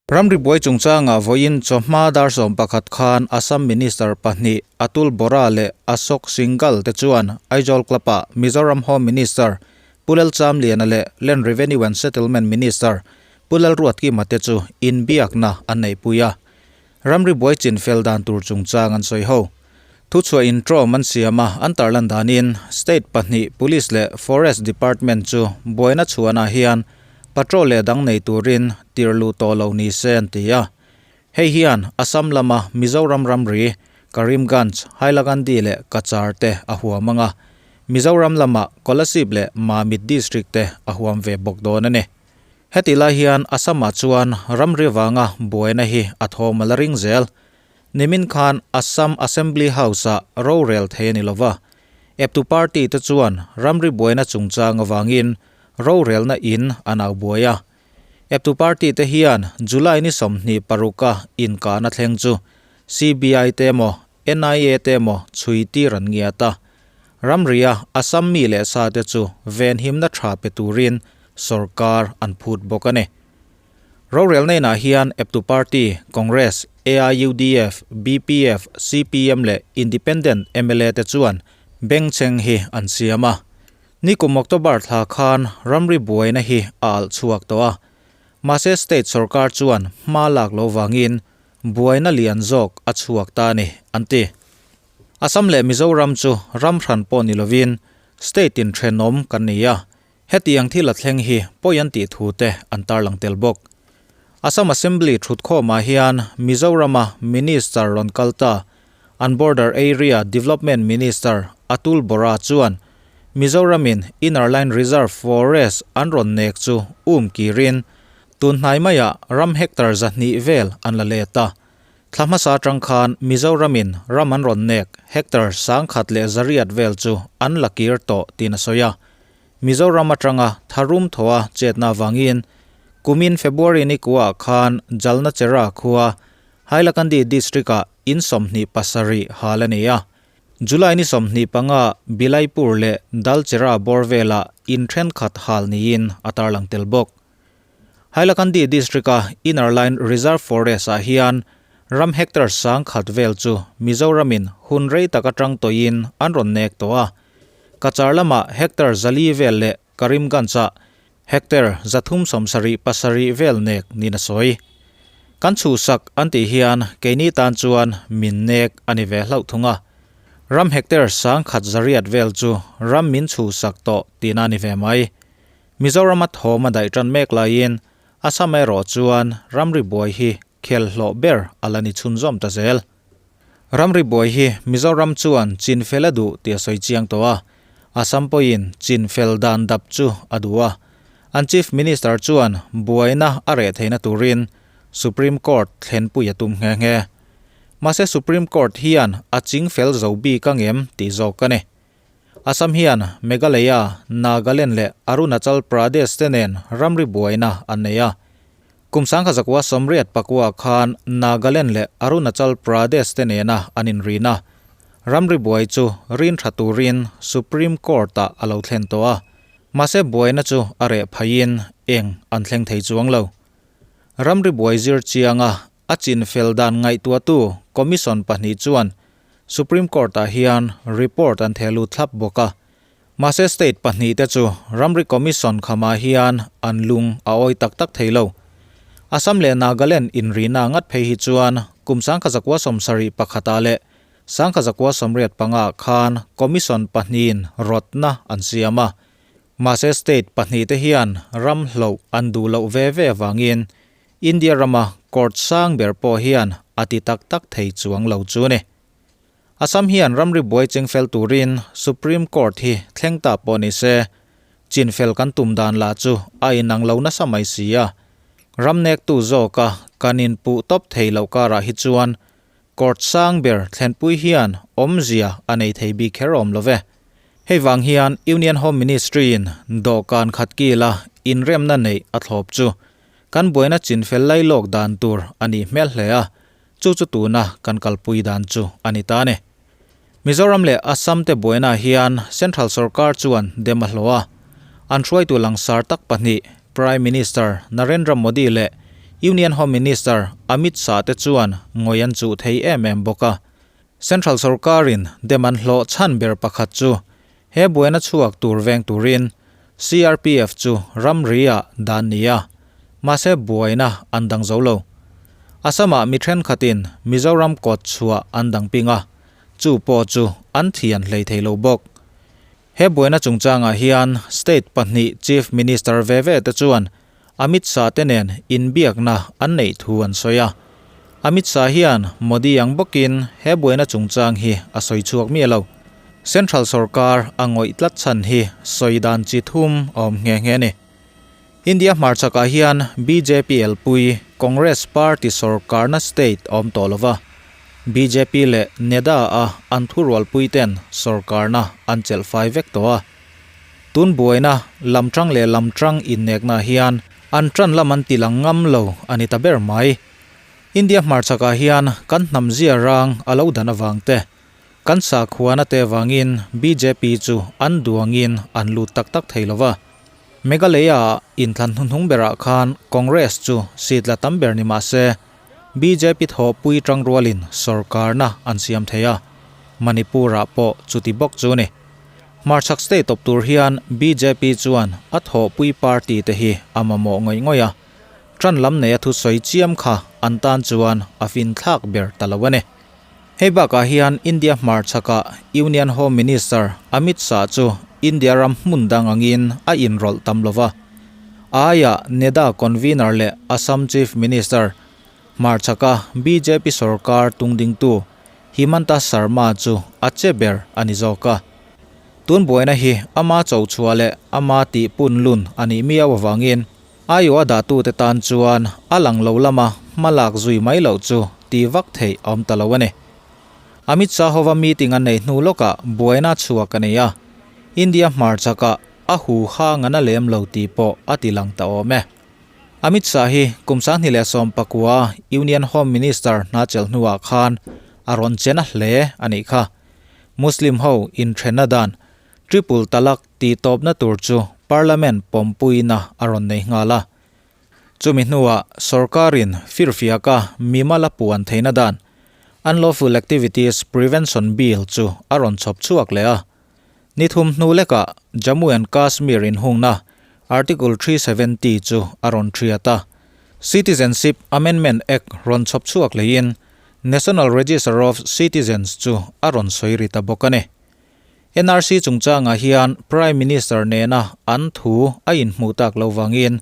Ramri buai chungchangah vawiin chawhma dar 11 khan Assam Minister pahnih Atul Bora leh Ashok Singhal te chuan Aizawl Club-ah Mizoram Home Minister Pu Lalchamliana leh Land Revenue and Settlement Minister Pu Lalruatkima te chu inbiakna an neihpui a. Ramri buai chinfel dan tur chungchang an sawi ho. Thuchhuah intrawm an siam a, an tarlan danin State pahnih Police leh Forest Department chu buaina chhuanah hian patrol leh dang nei turin tir luh tawh lo ni se an ti a. Hei hian Assam lama Mizoram ramri, Karimganj, Hailakandi leh Cachar te a huam ang a, Mizoram lama Kolasib leh Mamit District te a huam ve bawk dawn a ni. Heti lai hian Assam-ah chuan ramri vanga buaina hi a thawm a la ring zel. Nimin khan Assam Assembly House-ah rorel thei a ni lova, eptu party te chuan ramri buaina chungchang avangin rorelna in an au buai a. Eptu party te hian July ni 26 a inkahna thleng chu CBI te emaw NIA te emaw chhui tir an ngiat a. Ramria Assam mi leh sa te chu venhimna tha pe turin sorkar an phut bawk a ni. Rorelna inah hian eptu party, Congress, AIUDF, BPF, CPM leh Independent mla te chuan bengchheng hi an siam a. Nikum October thla khan ramri buaina hi a alh chhuak tawh a. Mahse state sorkar chuan hma lak lo vangin buaina lian zawk a chhuak ta a ni, an ti. Assam leh Mizoram chu ram hran pawh ni lovin state in thenawm kan ni a. Hetiang thil a thleng hi pawi an tih thu te an tarlang tel bawk. Assam Assembly thutkhawmah hian Mizorama Minister rawn kal ta, an Border Area Development Minister Atul Bora chuan Mizoramin Inner Line Reserve Forest an rawn nek chu um kirin tun hnai maiah ram hectare 200 vel an la let a. Thla hmasa atang khan Mizoramin ram an rawn nek hectare 1100 vel chu an la kir tawh tiin a sawi a. Mizoram atanga tharum thaw a chetna avangin kumin February ni kuah khan Jalna Chera khua Hailakandi District-ah in 27 hal a ni a. July ni 25 Bilaipur leh Dalchera bawr velah in thenkhat hal niin a tarlang tel bawk. Hailakandi District-a Inner Line Reserve Forest-ah hian ram hectare 1000 vel chu Mizoramin hun rei tak atang tawhin an rawn nek tawh a. Cachar lamah hectare 400 vel leh Karimganj-ah hectare 377 vel nek niin a sawi. Kan chhuhsak an tih hian keini tan chuan min nek a ni ve hlauh thung a. Ram hectare 1100 vel chu ram min chhuhsak tawh tihna a ni ve mai. Mizorama thawm a daih tan mek laiin Assam erawh chuan ramri buai hi khel hlawh ber a la ni chhunzawm ta zel. Ramri buai hi Mizoram chuan chin fel a duh tih a sawi chiang tawh a, Assam pawhin chin fel dan dap chu a duh a. An Chief Minister chuan buaina a reh theihna turin Supreme Court thlenpui a tum nghe nghe. Mahse Supreme Court hian a ching fel zo bik angem tih zawk a ni. Assam hian Meghalaya, Nagaland leh Arunachal Pradesh te nen ramri buaina an nei a. Kum 1989 khan Nagaland leh Arunachal Pradesh te nena an inrin a. Ramri buai chu rin tha turin Supreme Court-ah a lo thlen tawh a. Mahse buaina chu a reh phaiin eng an thleng thei chuang lo. Ramri buai zir chianga a chinfel dan ngaihtuahtu Commission pahnih chuan Supreme Court-ah hian report an theh lut thlap bawk a. Mahse state pahnih te chu ramri commission khamah hian an lung a awi tak tak thei lo. Assam leh Nagaland inrihna ngat phei hi chuan kum 1971 ah leh 1985 khan commission pahnihin rawtna an siam a. Mahse state pahnih te hian ram hloh an duh loh ve ve avangin India rama court sang ber pawh hian a ti tak tak thei chuang lo chu a ni. Assam hian ramri buai chengfel turin Supreme Court hi thleng ta pawh ni se, chinfel kan tum dan lah chu a inang lo nasa mai si a. Ram nektu zawka kan inpuh tawp thei loh karah hi chuan court sang ber thlenpui hian awmzia a nei thei bik kher awm lo ve. Hei vang hian Union Home Ministry-in dawhkan khat kila inremna neih a thlawp chu kan buaina chinfel lai lawk dan tur a nih hmel hle a, chu chu tuna kan kalpui dan chu a ni ta a ni. Mizoram leh Assam te buaina hian Central sorkar chuan dem a hlawh a, an hruaitu langsar tak pahnih Prime Minister Narendra Modi leh Union Home Minister Amit Shah te chuan ngawi an chuh thei em em bawk a. Central sorkarin dem an hlawh chhan ber pakhat chu he buaina chhuak tur veng turin CRPF chu ramri-ah dan ni a, mahse buaina an dang zo lo. Assam-ah mi thenkhatin Mizoram kawt chhuah an dang ping a, chu pawh chu an thian hlei thei lo bawk. He buaina chungchangah hian state pahnih Chief Minister ve ve te chuan Amit Shah te nen inbiakna an neih thu an sawi a. Amit Shah hian Modi ang bawkin he buaina chungchang hi a sawi chhuak miah lo. Central sorkar a ngawih tlat chhan hi sawi dan chi thum a awm nghe nghe a ni. India hmarchakah hian bjp elpui Congress party sorkarna state a awm tawh lo va, bjp leh NEDA a an thurualpuiten sorkarna an chelh fai vek tawh a. Tun buaina lam tang leh lam tang innekna hian an tan lam an ti lang ngam lo a ni ta ber mai. India hmarchakah hian kan hnam zia rang a lo dan avang te, kan sakhuana te vangin bjp chu an duangin an lut tak tak thei lo va. Meghalaya-ah inthlan hnuhnung berah khan Congress chu seat la tam ber ni mah se, bjp thawhpui tangrualin sorkarna an siam thei a, Manipur-ah pawh chuti bawk chu ni. Hmarchhak state tawp tur hian bjp chuan a thawhpui party te hi a mamawh ngawih ngawih a, tan lam nei a thusawi chiam kha an tan chuan a fin thlak ber ta lo a ni. Hei bakah hian India hmarchhakah Union Home Minister Amit Shah chu India ram hmun dang angin a inrawlh tam lo va, a aiah NEDA convener leh Assam Chief Minister hmarchhaka bjp sorkar tungdingtu Himanta Sarma chu a che ber a ni zawk a. Tun buaina hi ama cho chhuah leh ama tih pun lun a nih miau avangin Iowa dahtute tan chuan a lang lo lama hma lak zui mai loh chu ti vak theih a awm ta lo a ni. Amit Shah hova meeting a neih hnu lawkah buaina chhuak a nei a, India hmarchakah a hu hang a na lem lo tih pawh a ti lang ta awm e. Amit Shah hi kum 2019 Union Home Minister hna chelh hnuah khan a rawn che na hle a nih kha. Muslim ho inthenna dan Triple Talaq tih tawpna tur chu Parliament pawmpuina a rawn nei nghal a. Chumi hnuah sorkarin firfiaka mimal a puan theihna dan Unlawful Activities Prevention Bill chu a rawn chhawp chhuak leh a. Ni thum hnu lekah Jammu and Kashmir inhungna Article 370 chu a rawn thiat a. Citizenship Amendment Act rawn chhawp chhuak leiin National Register of Citizens chu a rawn sawi ri ta bawk a ni. NRC chungchangah hian Prime Minister nena an thu a inhmuh tak lo vangin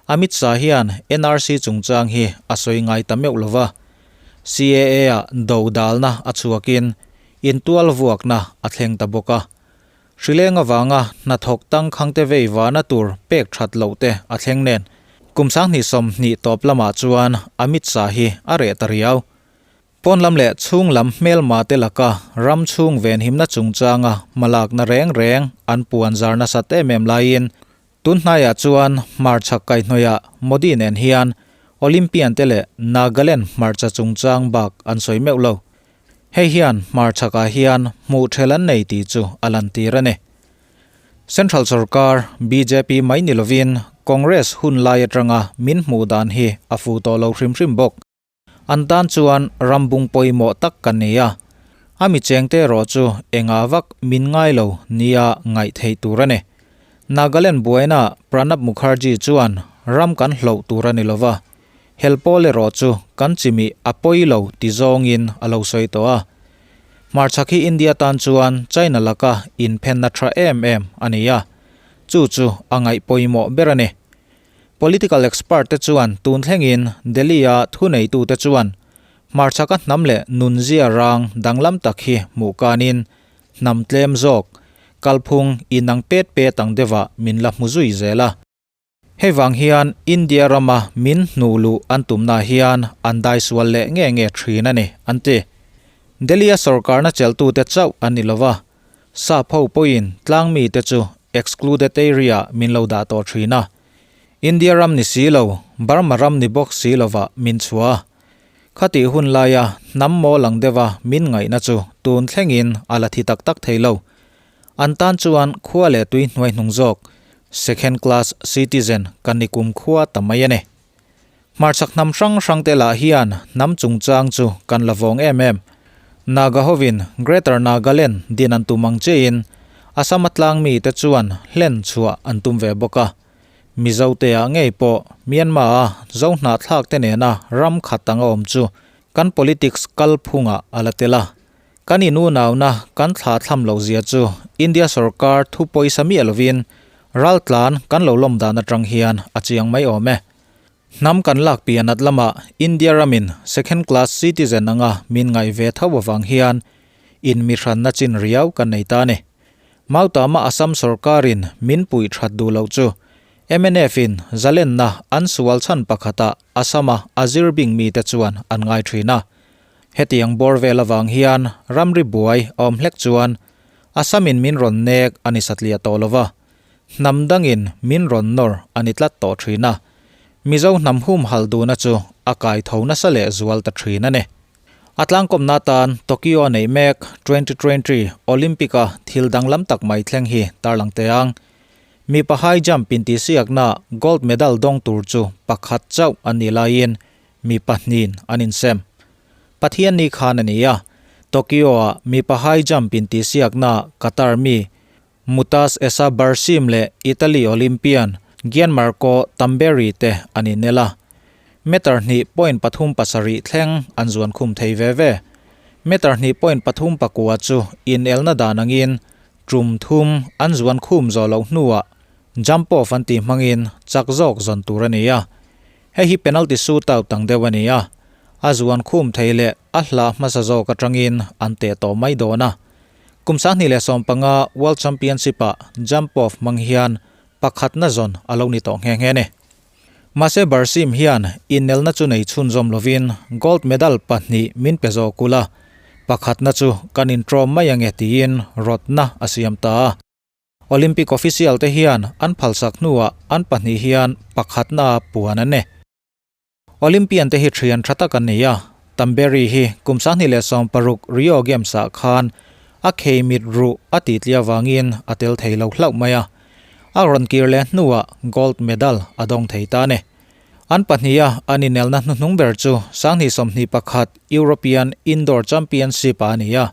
Amit Shah hian NRC chungchang hi a sawi ngai ta meuh lo va. CAA-ah do dalna a chhuakin intual vuakna a thleng ta bawk a. Hrileng avanga hnathawk tangkhangte vei vana tur pek that loh te a thleng nen kum 2020 tawp lamah chuan Amit Shah hi a reh ta riau. Pawn lam leh chhung lam hmelma te laka ram chhung venhimna chungchanga hmalakna reng reng an puan zar nasat em em laiin tun hnaiah chuan hmarchhak kaihhnawihah Modi nen hian Olympian te leh Nagaland hmarcha chungchang bak an sawi meuh lo. Hei hian hmarchhakah hian hmuh ṭhel an nei tih chu a lantir a ni. Central sorkar bjp mai ni lovin Congress hun lai aṭanga min hmuh dan hi a fu tawh lo hrim hrim bawk. An tan chuan ram bung pawimawh tak ka nei a, a mi chengte erawh chu engah vak min ngai lo nia ngaih theih tur a ni. Nagaland buaina Pranab Mukherjee chuan ram kan hloh tur a ni lo va, hel pawl erawh chu kan chimih a pawi lo ti zawngin a lo sawi tawh a. Hmarchhak hi India tan chuan China laka inphenna tha em em a ni a, chu chu a ngaih pawimawh ber a ni. Political expert te chuan tun thlengin Delhi-a thuneitute chuan hmarchhaka hnam leh nunzia rang danglam tak hi hmuh kanin hnam tlem zawk kalphung inang pet pet ang deuhah min la hmu zui zel a. Hei vang hian India rama min hnuh luh an tumna hian an daisual leh nge nge thin a ni, an ti. Delhi-a sorkarna chelhtute chauh an ni lova, Sap ho pawhin tlangmite chu excluded area min lo dah tawh thin a. India ram ni si lo, Burma ram ni bawk si lovah min chhuah a. Khatih hun laia hnam mawl ang deuha min ngaihna chu tun thlengin a la thi tak tak thei lo. An tan chuan khua leh tui hnuai hnung zawk, second class citizen, kan ni kum khua ta mai a ni. Hmarchhak hnam hrang hrangte lah hian hnam chungchang chu kan la vawng em em. Naga hovin Greater Nagaland din an tum ang chiahin Assam-a tlang mite chuan hlen chhuah an tum ve bawk a. Mizote-ah ngei pawh Myanmar-a zo hnahthlakte nena ram khat anga awm chu kan politics kalphungah a la tel a. Kan inunauna kan thla thlam loh zia chu India sorkar thu pawisa miah lovin raltlan kan lo lawm dan atang hian a chiang mai awm e. Hnam kan lak pian at lamah India ramin second class citizen anga min ngaih ve tho avang hian inmihranna chin riau kan nei ta a ni. Mautama Assam sorkarin min puih that duh loh chu mnf in zalenna an sual chhan pakhatah Assam-a a zir bing mite chuan an ngai thin a. Hetiang bawr vel avang hian ramri buai a awm hlek chuan Assam in min rawn nek a ni satliah tawh lo va, hnam dangin min rawn nawr a ni tlat tawh thin a. Mizo hnam humhalh duhna chu a kai tho nasa leh zual ta thin a ni. A tlangkawmna atan Tokyo a neih mek 2020 Olympic-a thil danglam tak mai thleng hi tarlang teh ang. Mipa high jump intihsiakna gold medal dawng tur chu pakhat chauh an nih laiin mi pahnihin an insem. Pathian ni khan a ni a, Tokyo-a mipa high jump intihsiakna Qatar mi Mutaz Essa Barshim leh Italy Olympian Gianmarco Tamberi te an inel a. Meter hnih point pathum pasarih thleng an zuan khum thei ve ve. Meter hnih point pathum pakua chu inelna dan angin tum thum an zuan khum zawh loh hnuah jump off an tih hmangin chak zawk zawn tur a ni a. Hei hi penalty shootout ang deuh a ni a, a zuan khum thei leh a hla hmasa zawk atangin an teh tawh mai dawn a. Kum 2015 World Championship-ah jump off hmang hian pakhatna zawn a lo ni tawh nghe nghe a ni. Mahse Barshim hian inelna chu nei chhunzawm lovin gold medal pahnih min pe zawk ula, pakhatna chu kan intrawm mai ange tiin rawtna a siam ta a. Olympic official te hian an phalsak hnuah an pahnih hian pakhatna puan an ni. Olympian te hi thian tha tak an ni a, Tamberi hi kum 2016 Rio Games ah khan a khei mit ruh a tih tliah avangin a tel thei lo hlauh mai a, a rawn kir leh hnuah gold medal a dawng thei ta a ni. An pahniha an inelna hnuhnung ber chu 2021 European Indoor Championship ah a ni a,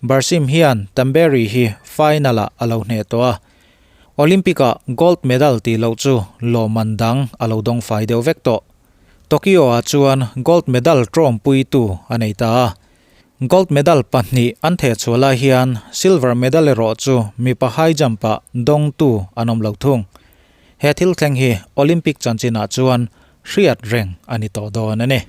Barshim hian Tamberi hi final-ah a lo hneh tawh a, Olympic-ah gold medal tih loh chu lawmman dang a lo dawng fai deuh vek tawh. Tokyo-ah chuan gold medal tawmpuitu a nei ta a, gold medal pahnih an thehchhuah lai hian silver medal erawh chu mipa high jump-ah dawngtu an awm lo thung. He thil thleng hi Olympic chanchinah chuan hriat reng a ni tawh dawn a ni.